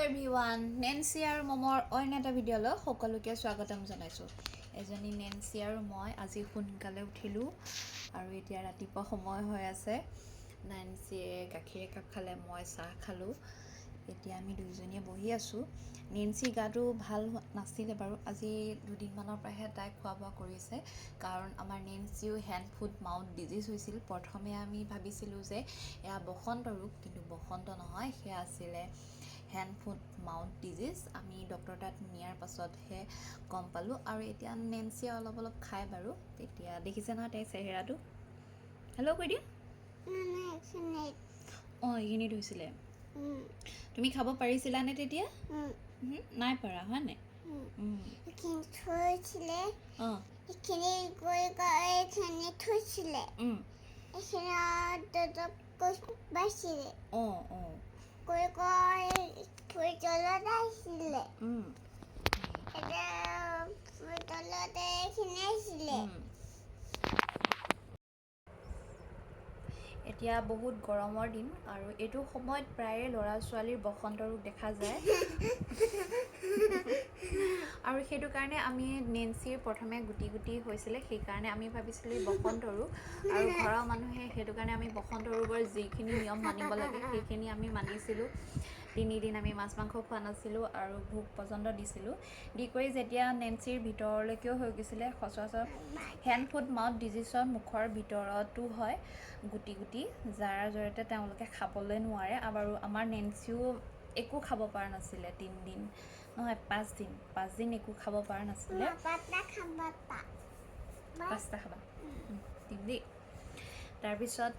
Everyone, Nancy আৰু মমৰ অইন এটা ভিডিঅ'লৈ সকলোকে স্বাগতম জনাইছোঁ। এজনী নেন্সি আৰু মই আজি সোনকালে উঠিলোঁ আৰু এতিয়া ৰাতিপুৱা সময় হৈ আছে। নেন্সিয়ে গাখীৰ একাপ খালে, মই চাহ খালোঁ। এতিয়া আমি দুয়োজনীয়ে বহি আছোঁ। নেন্সিৰ গাটো ভাল নাছিলে বাৰু, আজি দুদিনমানৰ পৰাহে তাই খোৱা বোৱা কৰিছে, কাৰণ আমাৰ নেন্সিও হেণ্ড ফুট মাউথ ডিজিজ হৈছিল। প্ৰথমে আমি ভাবিছিলোঁ যে এয়া বসন্ত ৰোগ, কিন্তু বসন্ত নহয়, সেয়া আছিলে হেণ্ড ফুট মাউথ ডিজিজ। আমি ডক্টৰ তাত নিয়াৰ পাছতহে গম পালোঁ। আৰু এতিয়া নেন্সিয়ে অলপ অলপ খায় বাৰু। তেতিয়া দেখিছে নহয় তাইৰ চেহেৰাটো। হেল্ল' কৈ দিয়া। অঁ, এইখিনিত হৈছিলে। তুমি খাব পাৰিছিলানে তেতিয়া? নাই পাৰা, হয় নাই? এইখিনি থৈছিলে। এইখিনি গৈ গৈ এইখিনি থৈছিলে। এইখিনি দাদাক পাইছিলে। অঁ অঁ গৈ গৈ ফুল তলত আহিছিলে। এতিয়া ফুল তলত এইখিনি আহিছিলে। এতিয়া বহুত গৰমৰ দিন আৰু এইটো সময়ত প্ৰায়ে ল'ৰা ছোৱালীৰ বসন্ত ৰোগ দেখা যায় আৰু সেইটো কাৰণে আমি নেন্সিৰ প্ৰথমে গুটি গুটি হৈছিলে, সেইকাৰণে আমি ভাবিছিলোঁ বসন্ত ৰোগ আৰু ঘৰৰ মানুহে সেইটো কাৰণে আমি বসন্ত ৰোগৰ যিখিনি নিয়ম মানিব লাগে, সেইখিনি আমি মানিছিলোঁ। 3 দিন আমি মাছ মাংস খোৱা নাছিলোঁ আৰু ভোগ পৰ্যন্ত দিছিলোঁ। দি কৰি যেতিয়া নেন্সিৰ ভিতৰলৈকেও হৈ গৈছিলে, সচৰাচৰ হেণ্ড ফুট মাউথ ডিজিজৰ মুখৰ ভিতৰতো হয় গুটি গুটি, যাৰ জৰিয়তে তেওঁলোকে খাবলৈ নোৱাৰে। আৰু আমাৰ নেন্সিও একো খাব পৰা নাছিলে, 3 দিন নহয়, 5 দিন, 5 দিন একো খাব পৰা নাছিলে। পাতা খাবা। পাঁচটা খাবা, দিম দেই। তাৰপিছত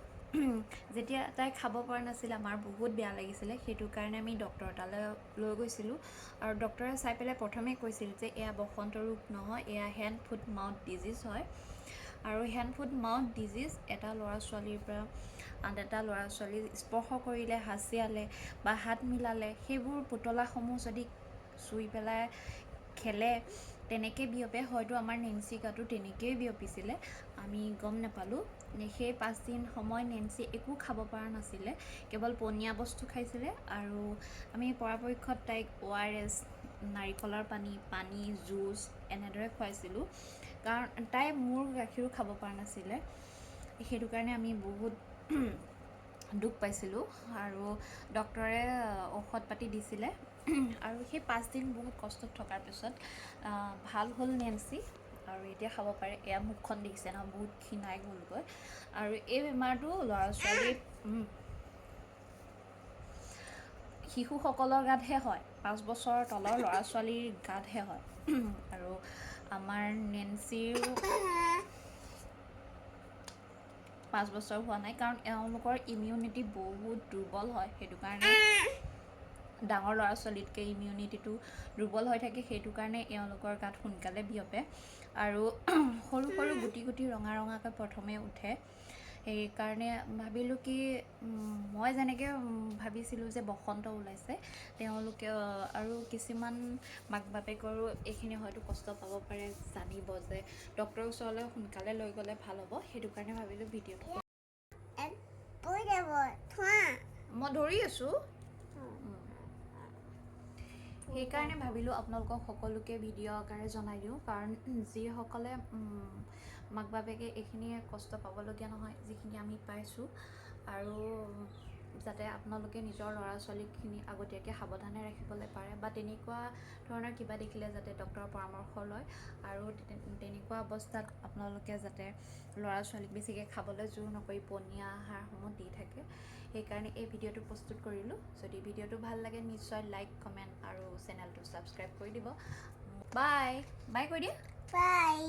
যেতিয়া তাই খাব পৰা নাছিলে, আমাৰ বহুত বেয়া লাগিছিলে। সেইটো কাৰণে আমি ডক্টৰ তালৈ লৈ গৈছিলোঁ আৰু ডক্টৰে চাই পেলাই প্ৰথমে কৈছিল যে এয়া বসন্ত ৰোগ নহয়, এয়া হেণ্ড ফুট মাউথ ডিজিজ হয়। আৰু হেণ্ড ফুট মাউথ ডিজিজ এটা ল'ৰা ছোৱালীৰ পৰা আন এটা ল'ৰা ছোৱালী স্পৰ্শ কৰিলে, হাঁচিয়ালে বা হাত মিলালে, সেইবোৰ পুতলাসমূহ যদি চুই পেলাই খেলে, তেনেকৈ বিয়পে। হয়তো আমাৰ নেন্সি গাটো তেনেকৈয়ে বিয়পিছিলে, আমি গম নাপালোঁ। সেই 5 দিন সময় নেন্সি একো খাব পৰা নাছিলে, কেৱল পনীয়া বস্তু খাইছিলে। আৰু আমি পৰাপক্ষত তাইক অ' আৰ এছ, নাৰিকলৰ পানী, পানী, জুচ এনেদৰে খুৱাইছিলোঁ, কাৰণ তাই মোৰ গাখীৰো খাব পৰা নাছিলে। সেইটো কাৰণে আমি বহুত দুখ পাইছিলোঁ আৰু ডক্টৰে ঔষধ পাতি দিছিলে। আৰু সেই 5 দিন বহুত কষ্টত থকাৰ পিছত ভাল হ'ল নেন্সি আৰু এতিয়া খাব পাৰে। এয়া মুখখন দেখিছে নহয়, বহুত ক্ষীণাই গ'লগৈ। আৰু এই বেমাৰটো ল'ৰা ছোৱালীৰ শিশুসকলৰ গাতহে হয়, 5 বছৰৰ তলৰ ল'ৰা ছোৱালীৰ গাতহে হয়। আৰু আমাৰ নেন্সিৰো 5 বছৰ হোৱা নাই, কাৰণ এওঁলোকৰ ইমিউনিটি বহুত দুৰ্বল হয়। সেইটো কাৰণে ডাঙৰ ল'ৰা ছোৱালীতকৈ ইমিউনিটিটো দুৰ্বল হৈ থাকে, সেইটো কাৰণে এওঁলোকৰ গাত সোনকালে বিয়পে। আৰু সৰু সৰু গুটি গুটি ৰঙা ৰঙাকৈ প্ৰথমে উঠে। সেইকাৰণে ভাবিলোঁ কি মই যেনেকৈ ভাবিছিলোঁ যে বসন্ত ওলাইছে, তেওঁলোকে আৰু কিছুমান মাক বাপেকৰো এইখিনি হয়তো কষ্ট পাব পাৰে, জানিব যে ডক্টৰৰ ওচৰলৈ সোনকালে লৈ গ'লে ভাল হ'ব। সেইটো কাৰণে ভাবিলোঁ ভিডিঅ'টো যাব থোৱা। মই ধৰি আছোঁ। সেইকাৰণে ভাবিলোঁ আপোনালোকক সকলোকে ভিডিঅ' আকাৰে জনাই দিওঁ, কাৰণ যিসকলে মাক বাপেকে এইখিনিয়ে কষ্ট পাবলগীয়া নহয়, যিখিনি আমি পাইছোঁ, আৰু যাতে আপোনালোকে নিজৰ ল'ৰা ছোৱালীখিনি আগতীয়াকৈ সাৱধানে ৰাখিবলৈ পাৰে বা তেনেকুৱা ধৰণৰ কিবা দেখিলে যাতে ডক্টৰৰ পৰামৰ্শ লয় আৰু তেনেকুৱা অৱস্থাত আপোনালোকে যাতে ল'ৰা ছোৱালীক বেছিকৈ খাবলৈ জোৰ নকৰি পনীয়া আহাৰসমূহ দি থাকে। সেইকাৰণে এই ভিডিঅ'টো প্ৰস্তুত কৰিলোঁ। যদি ভিডিঅ'টো ভাল লাগে, নিশ্চয় লাইক, কমেণ্ট আৰু চেনেলটো ছাবস্ক্ৰাইব কৰি দিব। বাই বাই কৈ দিয়া। বাই।